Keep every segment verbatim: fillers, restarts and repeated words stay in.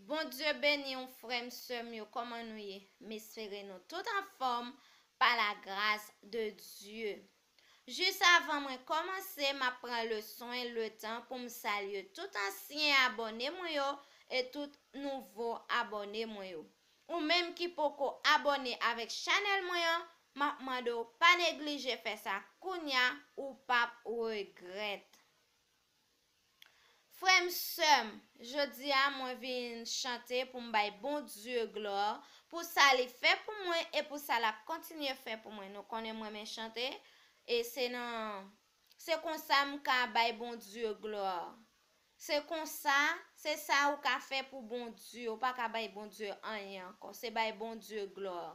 Bondye beni w, frè m, sè m yo, kòman nou ye? M espere nou tout anfòm, pa la gras de Dye. Jis avan mwen kòmanse, m ap pran le swen, le tan pou m salye tout ansyen abòne mwen yo e tout nouvo abòne mwen yo. Ou menm ki poko abòne avèk chanèl mwen an, m ap mande w pa neglije fè sa kounya, ou p ap regrèt. Frè m, sè m, jodi a mwen vin chante pou m bay Bondye glwa pou sa li fè pou mwen e pou sa l ap kontinye fè pou mwen. Nou konnen m renmen chante e se nan, se konsa m ka bay Bondye glwa. Se konsa, se sa ou ka fè pou Bondye. Ou pa ka bay Bondye anyen ankò. Se bay Bondye glwa.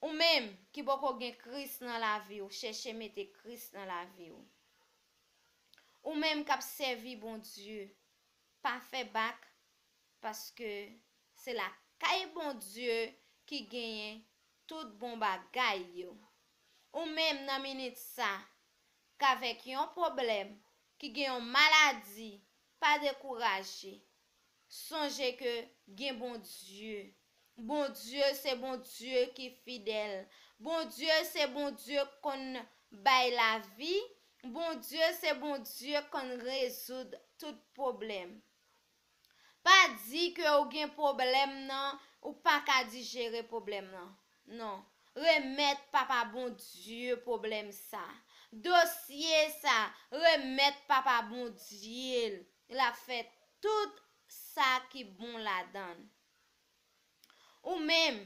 Ou menm ki poko gen Kris nan lavi w, chèche mete Kris nan lavi w. Ou menm k ap sèvi Bondye, pa fè bak, paske se lakay Bondye ki genyen tout bon bagay yo. Ou menm nan minit sa, k avèk yon pwoblèm, ki gen yon maladi, pa dekouraje. Sonje ke gen Bondye. Bondye se Bondye ki fidèl. Bondye se Bondye k konn bay lavi. Bondye se Bondye k konn rezoud tout pwoblèm. Pa di ke ou gen pwoblèm nan, ou pa ka dijere pwoblèm nan. Non. Remèt Papa Bondye pwoblèm sa. Dosye sa, remèt Papa Bondye l. L ap fè tout sa ki bon ladan l. Ou menm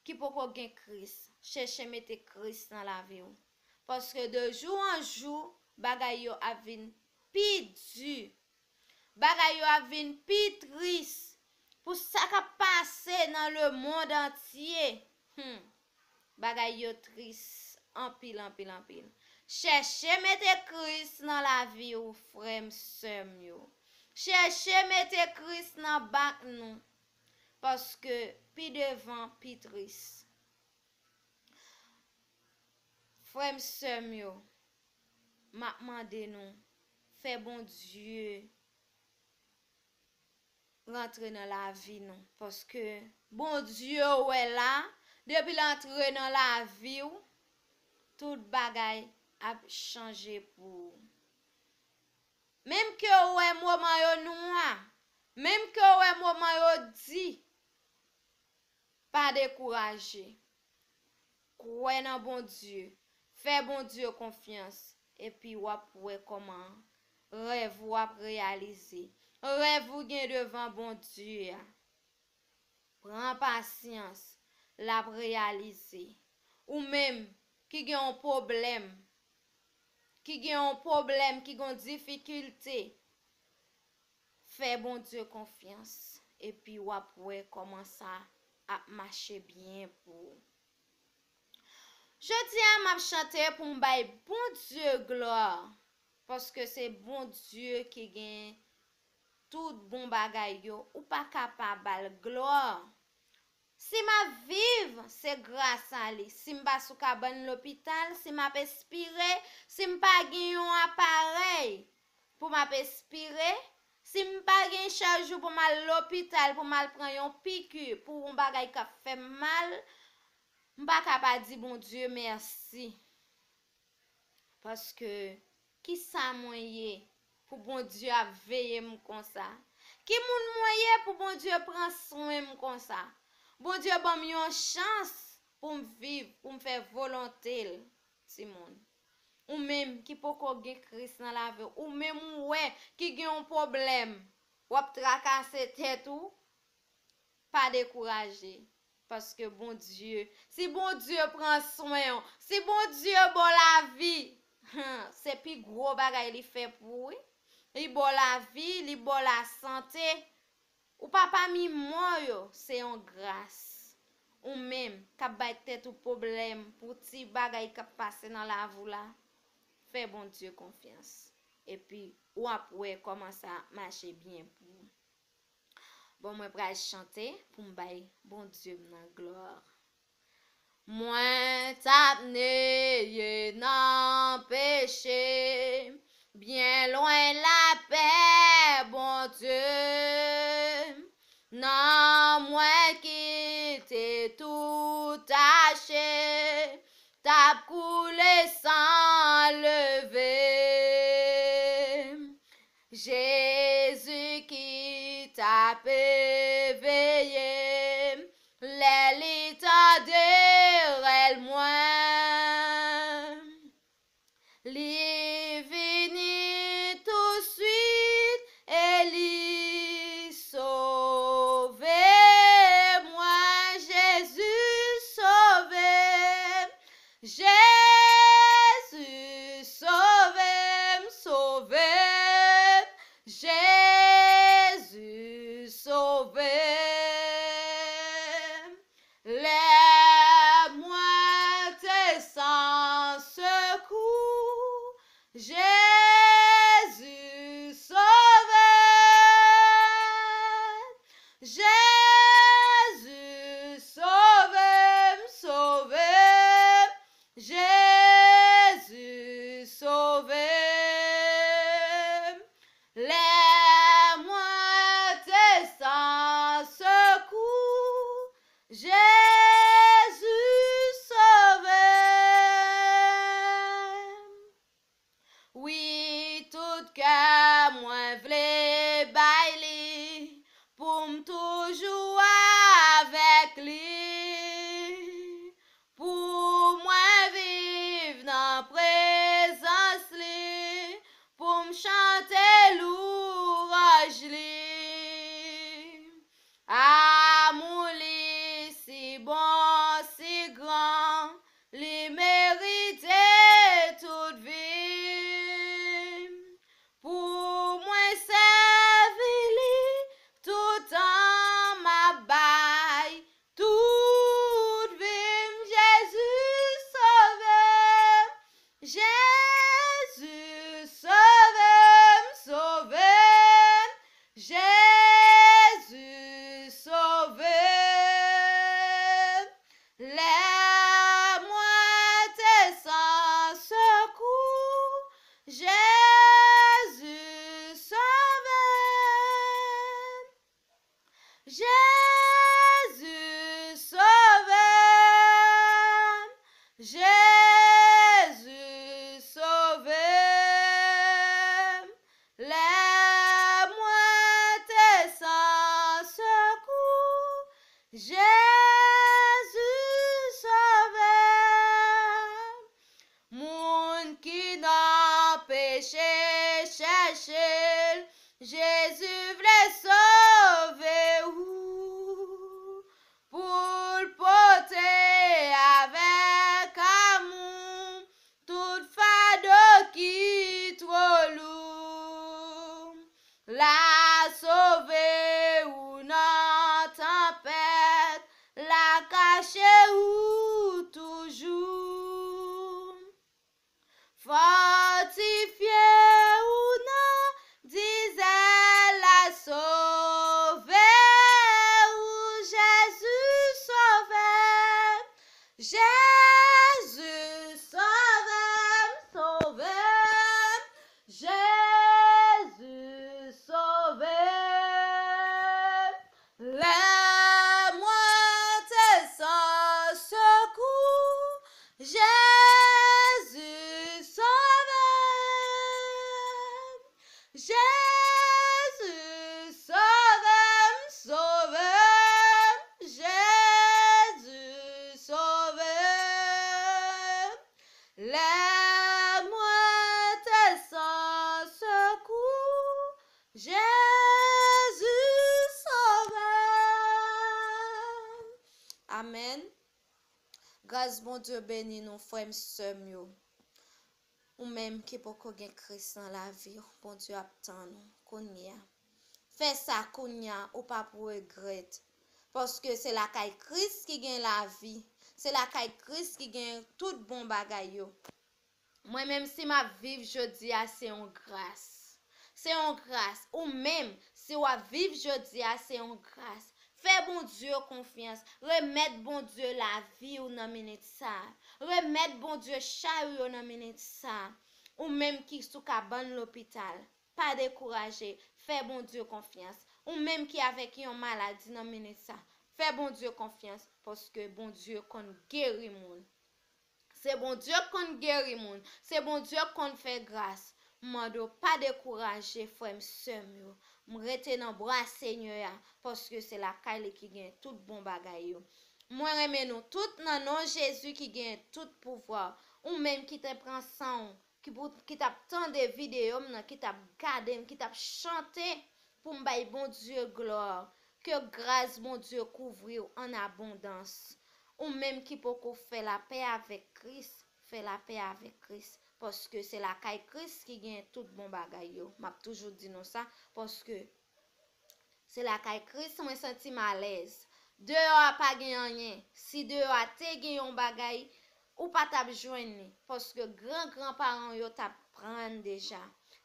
ki poko gen Kris, chèche mete Kris nan lavi w. Paske de jou an jou, bagay yo ap vin pi di. Bagay yo ap vin pi tris. Pou sa k ap pase nan lemonn antye. Hmm. Bagay yo tris anpil, anpil, anpil. Chèche mete Kris nan lavi w, frè m, sè m yo. Chèche mete Kris nan bak nou. Paske pi devan, pi tris. Frè m, sè m yo, m ap mande nou, fè Bondye rantre nan lavi nou. Paske Bondye w wè la, depi l antre nan lavi w, tout bagay ap chanje pou ou. Menm ke w wè moman yo nwa, menm ke w wè moman yo di, pa dekouraje. Kwè nan Bondye. Fè Bondye konfyans. Epi w ap wè kòman rèv ou ap reyalize. Rèv ou gen devan Bondye a. Pran pasyans. L ap reyalize. Ou menm ki gen yon pwoblèm, ki gen yon pwoblèm, ki gen yon difikilte, fè Bondye konfyans, epi w ap wè kòman sa ap mache byen pou ou. Jodi a, m ap chante pou m bay Bondye glwa, paske se Bondye ki gen tout bon bagay yo. Ou pa ka pa ba l glwa. Si m ap viv, se gras a li. Si m pa sou kabann lopital, si m ap espire, si m pa gen yon aparèy pou m ap espire, si m pa gen chak jou pou m al lopital, pou m al pran yon piki pou yon bagay k ap fè m mal, m pa ka pa di Bondye mèsi. Paske, ki sa mwen ye pou Bondye ap veye m konsa? Ki moun mwen ye pou Bondye pran swen m konsa? Bondye ban m yon chans pou m viv, pou m fè volonte l, timoun. Ou menm ki poko gen Kris nan lavi w, ou menm ou wè ki gen yon pwoblèm, w ap trakase tèt ou, pa dekouraje. Paske Bondye, si Bondye pran swen w, si Bondye ba w lavi, se pi gwo bagay li fè pou ou, wi. Li ba w lavi, li ba w lasante. Ou pa pami mò yo, se yon gras. Ou menm k ap bay tèt ou pwoblèm pou ti bagay k ap pase nan lavi w la, fè Bondye konfyans. Epi, w ap wè kòman sa ap mache byen pou ou. Bon, mwen pral chante pou m bay Bondye m nan glwa. Mwen t ap neye nan peche, byen lwen lapè Bondye. Nanm mwen ki te tou tache, t ap koule san leve. Jezi ki t ap eveye m, lè li tande rèl mwen. Li vini touswit e li sove mwen. Jezi sove m. Jezi sove m, sove m. Jezi sove m. Lè mwen te san sekou, Jezi sove m. Jezi sove m, sove m. Jezi sove m. Lè mwen te san sekou, Jezi sove m. Wi, tout kè mwen vle bay li, pou m toujou avèk li. Pou mwen viv nan prezans li, pou m chante louwanj li. Amou li si bon, si gran, li merite tout vi m. Pou mwen sèvi li, toutan m ap bay tout vi m. Jezi sove m. Jezi sove m, sove m. Jezi sove m. Lè mwen te san sekou, Jezi sove m. Jezi sove m. Jezi sove m. Lè mwen te san sekou, Jezi sove m. Moun ki nan peche, chèche l. Jezi vle sove ou, pou l pote avèk amou tout fado ki twò lou. L a sove ou nan tanpèt, l a kache ou toujou. Fòtifye ou nan dizè l, l a sove ou. Jezi sove m. Jezi sove m, sove m. Jezi sove m. Lè mwen te san sekou, Jezi sove m. Jezi sove m, sove m. Jezi sove m. Lè mwen te san sekou, Jezi sove m. Amèn. Gras Bondye beni nou, frè m, sè m yo. Ou menm ki poko gen Kris nan lavi w, Bondye ap tann ou kounye a. Fè sa kounye a, ou p ap regrèt. Paske se lakay Kris ki gen lavi. Se lakay Kris ki gen tout bon bagay yo. Mwen menm, si m ap viv jodi a, se yon gras. Se yon gras. Ou menm, si w ap viv jodi a, se yon gras. Fè Bondye konfyans. Remèt Bondye lavi w nan minit sa a. Remèt Bondye chay ou yo nan minit sa a. Ou menm ki sou kabann lopital, pa dekouraje. Fè Bondye konfyans. Ou menm ki avèk yon maladi nan minit sa, fè Bondye konfyans, paske Bondye konn geri moun. Se Bondye k konn geri moun. Se Bondye k konn fè gras. M mande w pa dekouraje, frè m, sè m yo. M rete nan bra Senyè a, paske se lakay li ki gen tout bon bagay yo. Mwen renmen nou tout nan non Jezi ki gen tout pouvwa. Ou menm ki te pran san w, ki pou, ki t ap tande videyo m nan, ki t ap gade m, ki t ap chante pou m bay Bondye glwa. Ke gras Bondye kouvri w an abondans. Ou menm ki poko fè lapè avèk Kris, fè lapè avèk Kris. Paske se lakay Kris ki gen tout bon bagay yo. M ap toujou di nou sa, paske se lakay Kris mwen santi m alèz. Deyò a pa gen anyen. Si deyò a te gen yon bagay, ou pa t ap jwenn li, paske gran gran paran w yo t ap pran l deja.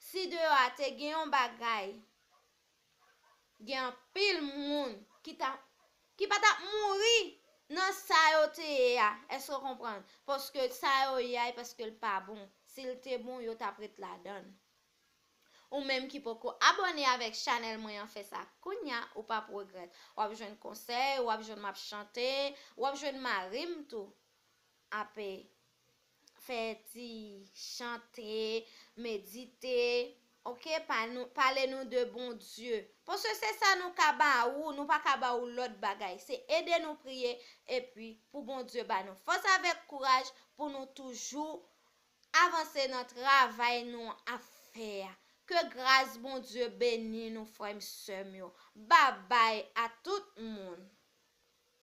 Si deyò a te gen yon bagay, gen anpil moun ki ta, ki pa t ap mouri nan sa yo te ye a. Èske w konprann? Paske sa yo ye a, e paske l pa bon. Si l te bon, yo t ap ret ladan l. Ou menm ki poko abòne avèk chanèl mwen an, fè sa kounya, ou p ap regrèt. W ap jwenn konsèy, w ap jwenn m ap chante, w ap jwenn mari m tou. Ape fè ti chante, medite, oke? Pa nou, pale nou de Bondye. Paske se sa nou ka ba ou, nou pa ka ba ou lòt bagay. Se ede nou priye, epi pou Bondye ba nou fòs avèk kouraj pou nou toujou avanse nan travay nou ap fè a. Ke gras Bondye beni nou, frè m, sè m yo. Babay a tout moun.